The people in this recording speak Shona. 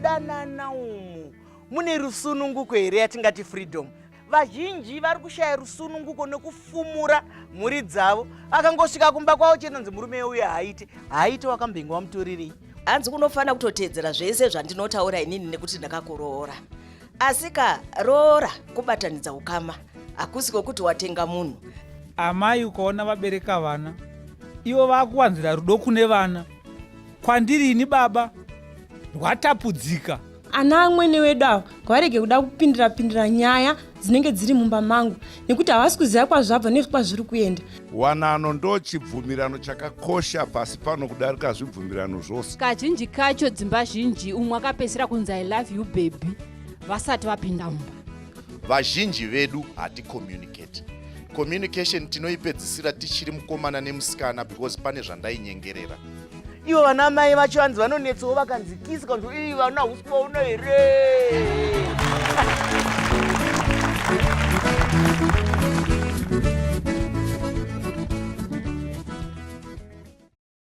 Mukudanana umu mune rusununguko here yatingati freedom? Vazhinji vari kushaya rusununguko nekufumura mhuri dzavo. Akangosvika kumba kwavo chenonzi murume uye haaite haaite, wakambenge wamutorirei? Hanzi unofanira kutoteedzera zvese zvandinotaura inini nekuti ndakakuroora. Asi ka roora kubatanidza ukama, hakusi kwokuti watenga munhu. Amai ukaona vabereka vana ivo vakuwanzira rudo kune vana, kwandiri ini baba rwatapudzika. Ana amwene wedu ava ngavarege kuda kupindira pindira nyaya dzinenge dziri mumba mangu nekuti havasi kuziva kwazvabva nekwazviri kuenda. Wanano ndochibvumirano chakakosha pasi pano kudarika zvibvumirano zvose. Kazhinji kacho dzimba zhinji umwe akapedzisira kunzi I love you baby vasati vapinda mumba. Vazhinji vedu haticommunicate. Communication tinoipedzisira tichiri mukomana nemusikana because pane zvandainyengerera. Ivo vana mai vacho vanzi vanonetsawo vakanzi kisi kanzi ii vana hausi kuvaona here?